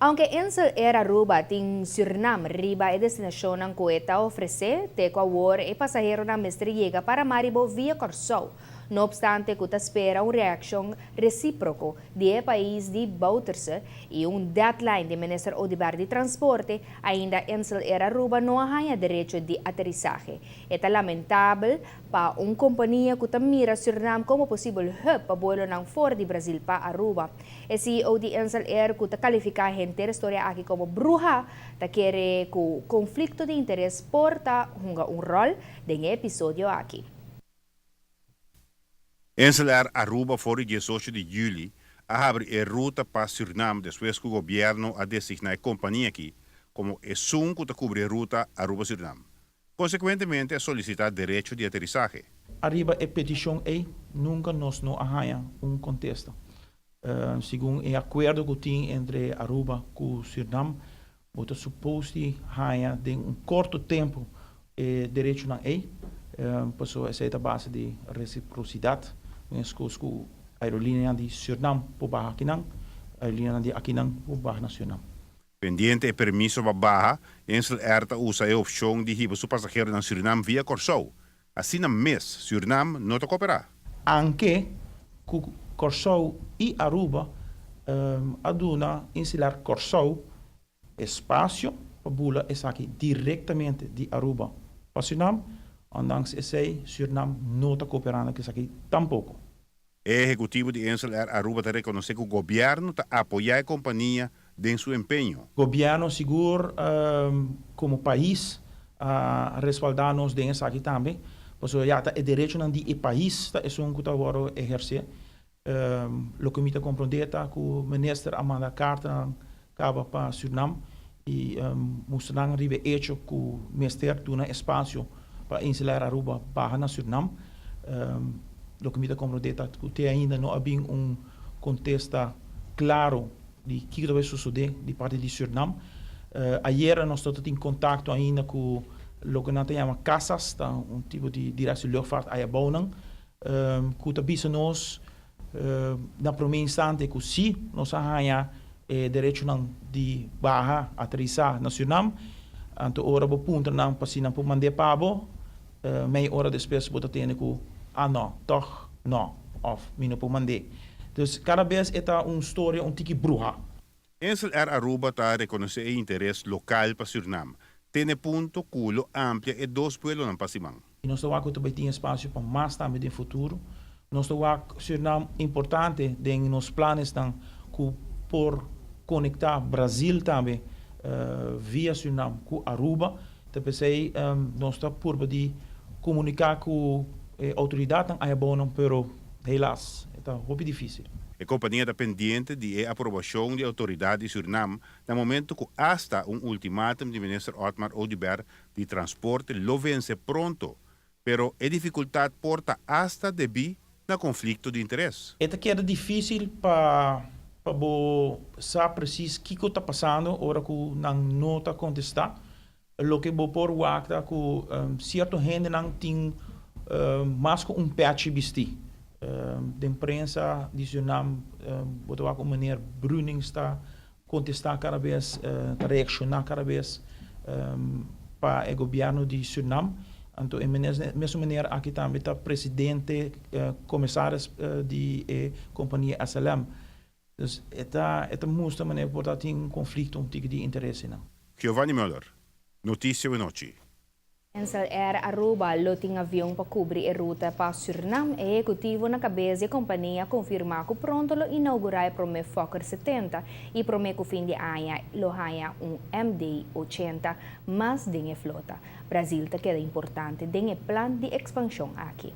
Aunke Insel Air Aruba tin Surinam riba e destinacion cu e ta ofrece, te cu awor e pasaheronan mester yega Paramaribo via Corsou. No obstante cu ta spera un reaccion reciproco di e pais di Bouterse y un deadline di minister Oduber di Transporte, ainda Insel Air Aruba no a haya derecho di aterisahe. Ta lamentabel pa un compania cu ta mira Surinam como posibel hub pa buelonan for di Brasil pa Aruba. E CEO di Insel Air cu ta califica henter e storia aki como bruha, ta kere cu conflicto di interes por ta hunga un rol den e episodio aki. Insel Air Aruba for di 18 di juli a habri e ruta pa Surinam despues cu gobierno a designa e compania aki como esun cu ta cubri e ruta Aruba-Surinam. Consecuentemente a solicita derecho di aterisahe. Ariba e peticion ey, nunca nos no a haya un contesta. Segun e acuerdo cu tin entre Aruba cu Surinam, bo ta supone di haya den un corto tempo e derechonan ey, paso esey ta base di reciprocidad, mescos cu aerolinea di Surinam por baha akinan, aerolinea di akinan por baha na Surinam. Pendiente e permiso pa baha, Insel Air ta usa e opcion di hiba su pasaheronan Surinam via Corsou. Asina mes, Surinam no ta coopera. Aunke cu Corsou y Aruba a duna Insel Air Corsou espacio pa bula esaki directamente di Aruba pa Surinam, ondanks esey Surinam no ta cooperando cu esaki tampoco. E ehecutivo di Insel Air Aruba ta reconoce cu gobierno ta apoya e compania den su empeño. Gobierno sigur como pais a respalda nos den esaki tambe. Pasobra ya ta e derechonan di e pais ta esun cu ta wordo eherce. Loke mi ta comprende ta cu minister a manda carta caba pa Surinam y mustra nan riba e hecho cu mester duna espacio pa Insel Air Aruba baha na Surinam. Loke mi ta comprende ta cu te ainda no a bin un contesta claro di kico ta bay sucede di parti di Surinam. Ayera nos tabatin contacto ainda cu loke nan ta yama CASAS, ta un tipo di directie luchtvaart aya bounan, cu ta bisa nos na prome instante cu si nos a haya e derechonan di baha, aterisa na Surinam. Anto ora bo puntra nan pa si nan por mand'e pa bo, mei ora despues bo ta tende cu ah no, toch no, of mi no por mand'e. Dus cada bes e ta un storia un tiki bruha. Insel Air Aruba ta reconoce e interes local pa Surinam. Te na e punto cu lo amplia e dos vuelonan pa siman. Y nos ta wak cu tambe tin espacio pa mas tambe den futuro. Nos ta wak Surinam importante den nos planesnan cu por conecta Brasil tambe via Surinam cu Aruba. Ta pesey nos ta purba di comunica cu e autoridadnan aya bonan, pero helaas e ta hopi dificil. E compania ta pendiente di e aprobacion di autoridad di Surinam na momento cu hasta un ultimatum di minister Otmar Oduber di Transporte lo vence pronto, pero e dificultad por ta hasta debi na conflicto di interes. E ta keda dificil pa bo sa precies kico ta pasando ora cu nan no ta contesta. Loke bo por wak ta cu cierto hendenan tin mas cu un pechi bisti. Den prensa di Surinam bo ta wak un meneer Brunings ta contesta cada bes, ta reacciona cada bes pa e gobierno di Surinam. Anto e mesun meneer aki tambe ta presidente, commissaris di e compania SLM. Dus e ta mustra manera por ta tin un conflicto, un tiki di interesnan. Giovanni Muller, Noticia Anochi. Insel Air Aruba lo tin avion pa cubri e ruta pa Surinam. Ehecutivo na cabes di e compania a confirma cu pronto lo inaugura e prome Fokker 70 y prome cu fin di aña lo haya un MD-80 mas den flota. Brasil ta keda importante den e plan di expansion aki.